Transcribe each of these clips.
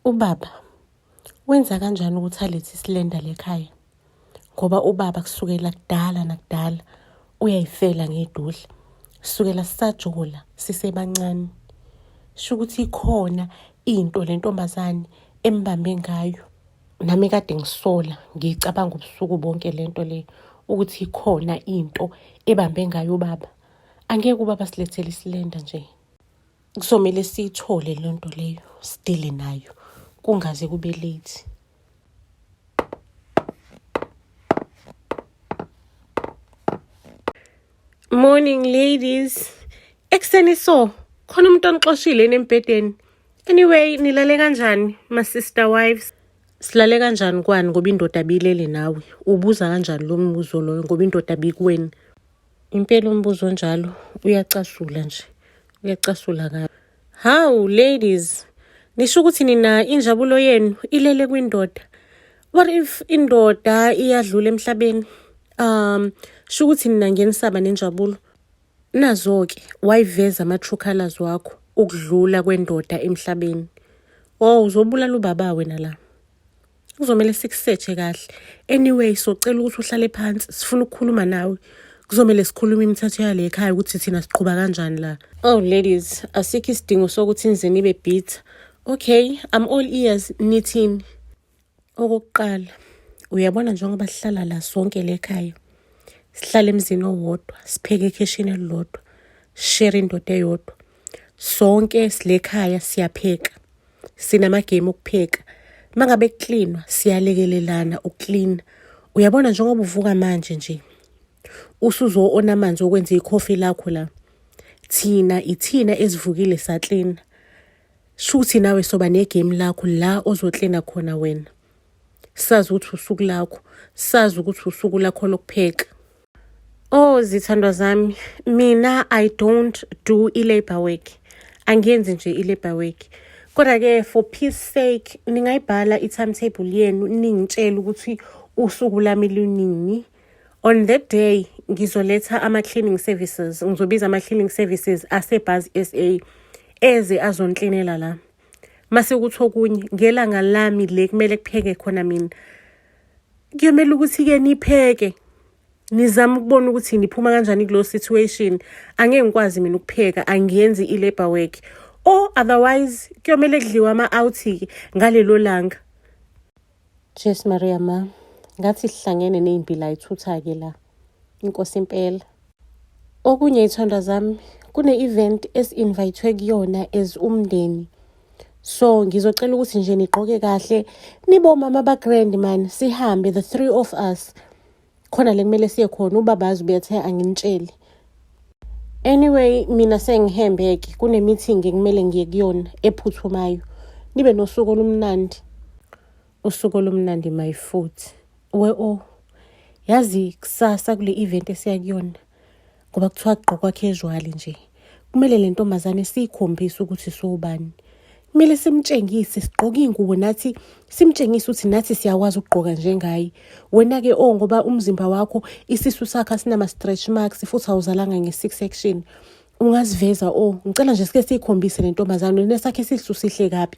Ubaba wenza kanjani ukuthi alethe isilenda lekhaya? Ngoba ubaba kusukela kudala nakudala uyayifela ngedudla. Kusukela sisajola sisebancane. Sho ukuthi ikhona into le ntombazane embambe ngayo. Nami kade ngisola ngiyicabanga ubusuku bonke le nto le ukuthi ikhona into ebambe ngayo ubaba. Angeke ubaba silethele isilenda nje. Kuzomele siyithole leyo nto leyo sidile nayo kungaze kube late. Morning ladies. Ekuseni so khona umuntu onixoshile embhedeni. Anyway, nilale kanjani ma sister wives? Silale kanjani kwani ngoba indoda bilele nawe? Ubuza kanjani lo mbuzo loyo ngoba indoda bikuweni? Impela umbuzo onjalo uyacasula nje. Uyacasula kabi. Hawu ladies, nisho ukuthi nina injabulo yenu ilele kwindoda. What if indoda iyadlula emhlabeni? Sho ukuthi nina ngenisaba nenjabulo. Nazo-ke wayiveza ama-true colours wakho ukudlula kwendoda emhlabeni. Oh, uzobulala ubaba wena la. Kuzomele sikusetshe kahle. Anyway, socela ukuthi uhlale phansi, sifuna ukukhuluma nawe. Kuzomele sikhulume imithetho yale ekhaya ukuthi thina siqhuba kanjani la. Oh ladies, asikho isidingo sokuthi nize nibe bitter. Okay, I'm all ears, nithini? Okokuqala, uyabona njengoba sihlala la sonke le ekhaya. Sihlala emzini owodwa, sipheke ekhishini elilodwa, share indoda eyodwa. Sonke sile ekhaya siyapheka. Sinamagame okupheka. Uma ngabe kuklinwa siyalekelelana ukuklina. Uyabona njengoba uvuka manje nje usuzo-ona amanzi okwenza ikhofi lakho la. Thina ithina ezivukile saklina. Shuthi nawe soba negame lakho la ozoklina khona wena. Sazi ukuthi usuku lakho, sazi ukuthi usuku lakho lokupheka. Oh zithandwa zami, mina I don't do i-labor work. Angiyenzi nje i-labor work. Kodwa-ke for peace sake ningayibhala i-timetable yenu ningitshele ukuthi usuku lami lunini. On that day ngizoletha ama-cleaning services, ngizobiza ama-cleaning services ase-Buzz SA eze azoniklinela la. Mase kuthi okunye ngelanga lami le kumele kupheke khona mina. Kuyomele ukuthi-ke nipheke nizame ukubona ukuthi niphuma kanjani kulo situation. Angeke ngikwazi mina ukupheka, angiyenzi i-labor work. Or otherwise kuyomele kudliwe ama-out-ke ngalelo langa. Jesu Maria ma, ngathi sihlangene ney'mpila ayithutha-ke la. Inkosi impela. Okunye iy'thandwa zami, kune-event esi-invite-we kuyona as umndeni. So ngizocela ukuthi nje nigqoke kahle, nibomama ba-grand man, sihambe the three of us. Khona le kumele siye khona, ubabazi ubethe anginitsheli. Anyway, mina sengihembe-ke, kune-meeting ekumele ngiye kuyona ephuthumayo. Nibe nosuku olumnandi. Usuku olumnandi my foot. We oh, yazi kusasa kule event esiya kuyona ngoba kuthiwa kugqokwa casual nje. Kumele le ntombazane siyikhombise ukuthi siwubani. Kumele simtshengise sigqoke iy'ngubo nathi simtshengise ukuthi nathi siyakwazi ukugqoka njengaye. Wena-ke oh ngoba umzimba wakho isisu sakho asinama-stretch marks futhi awuzalanga nge-C-section. Ungaziveza oh ngicela nje sike siyikhombise le ntombazane nesakhe isisu sihle kabi.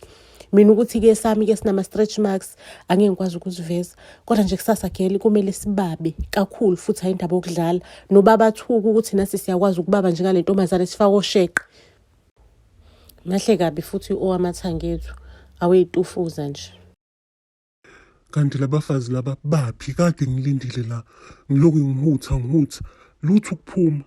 Mina ukuthi-ke sami-ke sinama-stretch marks angeke ngikwazi ukuziveza. Kodwa nje kusasa girl kumele sibabe kakhulu futhi hayi indaba yokudlala. Nobaba athuke ukuthi nathi siyakwazi ukubaba njengale ntombazane sifake osheqe. Mahle kabi futhi owamathanga ethu aweyitufuza nje. Kanti labafazi laba baphi? Kade ngilindile la, ngilokhu ngihutha ngihutha, lutho ukuphuma.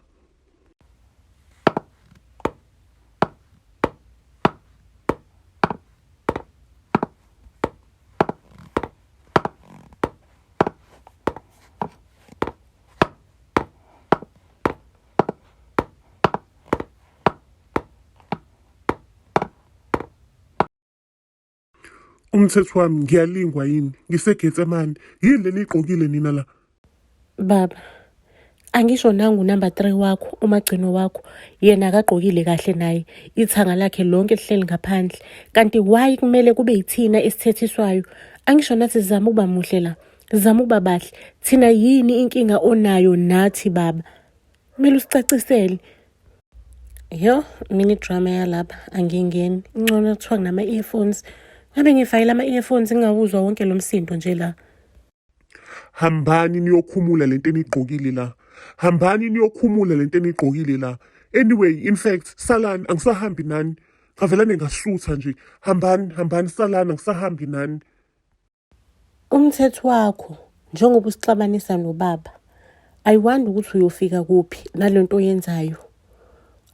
Umthetho wami ngiyalingwa yini? NgiseGetsemane. Yini le niyigqokile nina la? Baba, angisho nangu number 3 wakho, umagcino wakho, yena akagqokile kahle naye, ithanga lakhe lonke lihleli ngaphandle. Kanti why kumele kube yithina esithethiswayo? Angisho nathi sizama ukuba muhle la, sizama ukuba bahle. Thina yini inkinga onayo nathi baba? Kumele usicacisele. Yo, mina idrama yalapha angingeni. Ingcono kuthiwa nginama-earphones Ngabe ngifakile ama-earphones ngingawuzwa wonke lo msindo nje la. Hambani niyokhumula lento enigqokile la. Hambani niyokhumula lento enigqokile la. Anyway, in fact, salani angisahambi nani. Ngavelane ngasutha nje. Hambani, hambani salani angisahambi nani. Umthetho wakho njengoba usixabanisa nobaba. I wonder ukuthi uyofika kuphi nalento oyenzayo.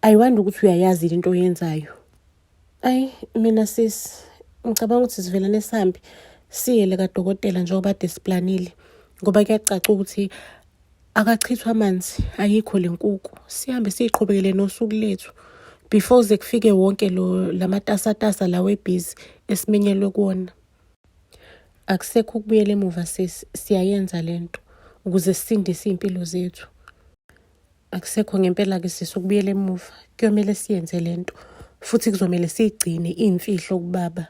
I wonder ukuthi uyayazi into oyenzayo. Ayi mina sis ngicabanga ukuthi sivelane sihambe siyele kadokotela njengoba kade siplanile ngoba kuyacaca ukuthi akachithwa amanzi ayikho le nkuku sihambe siyiqhubekele nosuku lethu before ze kufike wonke lo lamatasatasa lawa ebhizi esimenyelwe kuwona. Akusekho ukubuyela emuva sis siyayenza lento ukuze sisindise iy'mpilo zethu. Akusekho ngempela-ke sisi ukubuyela emuva kuyomele siyenze le nto futhi kuzomele siyigcine iyimfihlo kubaba.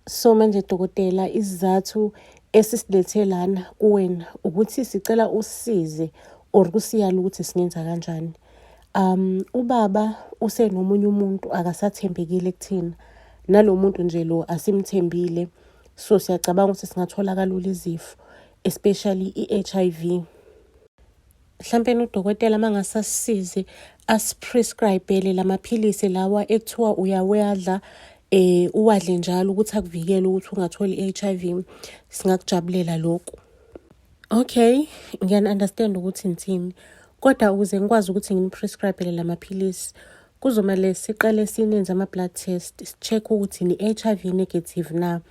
So manje dokotela isizathu esisilethe lana kuwena ukuthi sicela usisize or kusiyala ukuthi singenza kanjani. Ubaba usenomunye umuntu akasathembekile kuthina nalo muntu nje lo asimthembile so siyacabanga ukuthi singathola kalula izifo especially i-H_I_V. Mhlampeni udokotela uma ngase asisize asiprescribe-ele la maphilisi lawa ekuthiwa uyawadla uwadle njalo ukuthi akuvikele ukuthi ungatholi i-H_I_V singakujabulela lokhu. Okay, ngiyani-understand ukuthi nithini kodwa ukuze ngikwazi ukuthi ngini-prescribe-ele la maphilisi kuzomele siqale sinenze ama-blood test si-check ukuthi ni-H_I_V negative na.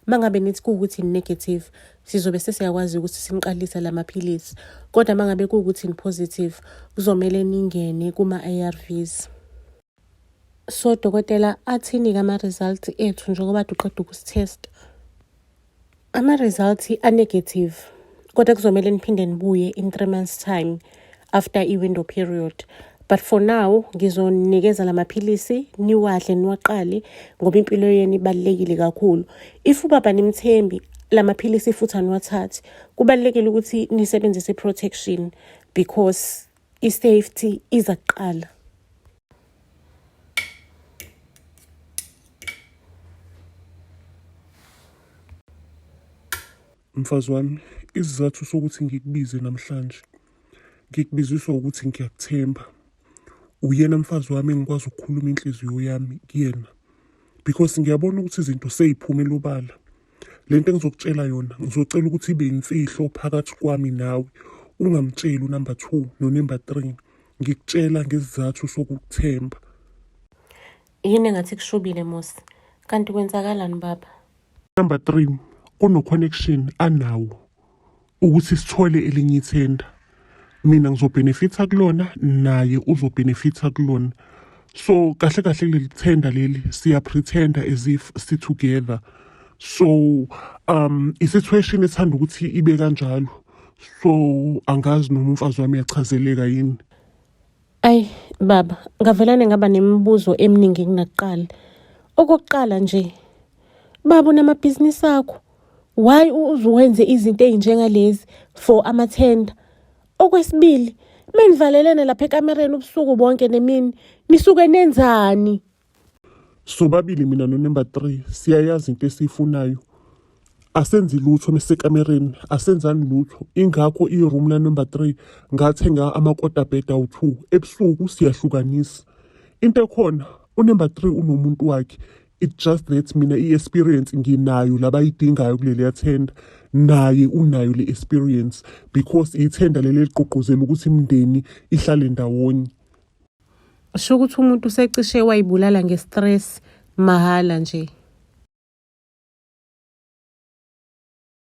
Uma ngabe nithi kuwukuthi ni-negative sizobe sesiyakwazi ukuthi siniqalise la maphilisi kodwa uma ngabe kuwukuthi ni-positive kuzomele ningene kuma-A_R_Vs. So dokotela athini-ke ama-results ethu njengoba kade uqeda ukusithesta? Ama-results a-negative kodwa kuzomele niphinde nibuye in 3 months time after i-window period. But for now ngizonikeza la maphilisi niwadle niwaqale ngoba impilo yenu ibalulekile kakhulu. If ubaba nimthembi la maphilisi futhi aniwathathi kubalulekile ukuthi nisebenzise i-protection because i-safety iza kuqala. Mfazi wami, isizathu sokuthi ngikubize namhlanje, ngikubiziswa ukuthi ngiyakuthemba. Uyena mfazi wami engikwazi ukukhuluma inhliziyo yami kuyena because ngiyabona ukuthi izinto sey'phume elobala. Le nto engizokutshela yona ngizocela ukuthi ibe imfihlo phakathi kwami nawe, ungamtsheli unumber 2 nonumber 3. Ngikutshela ngesizathu sokukuthemba. Yini engathi kushubile Musi? Kanti kwenzakalani baba? Number 3 kuno-connection anawo ukuthi sithole elinye ithenda. Mina ngizobhenefitha kulona naye uzobhenefitha kulona. So kahle kahle kuleli thenda leli siya-pretend-a as if si-together. So i-situation ethanda ukuthi ibe kanjalo. So angazi noma umfazi wami uyachazeleka yini. Ayi baba, ngavelane ngaba nemibuzo eminingi kunakuqala. Okokuqala nje, baba unamabhizinisi akho. Why uzuwenze izinto ey'njengalezi for amathenda? Okwesibili, menivalelene lapha ekamereni ubusuku bonke nemini, nisuke nenzani? Sobabili mina no-number 3 siyayazi into esiyifunayo. Asenzi lutho mesekamereni, asenzani lutho. Ingakho i-room la number 3 ngathenga amakota bed awu-2. Ebusuku siyahlukanisa. Into ekhona unumber 3 unomuntu wakhe. It's just that mina i-experience nginayo labayidingayo kuleliya tender, naye unayo le experience because ithenda leli eligqugquzela ukuthi imindeni ihlale ndawonye. Sho ukuthi umuntu usecishe wayibulala nge-stress mahhala nje.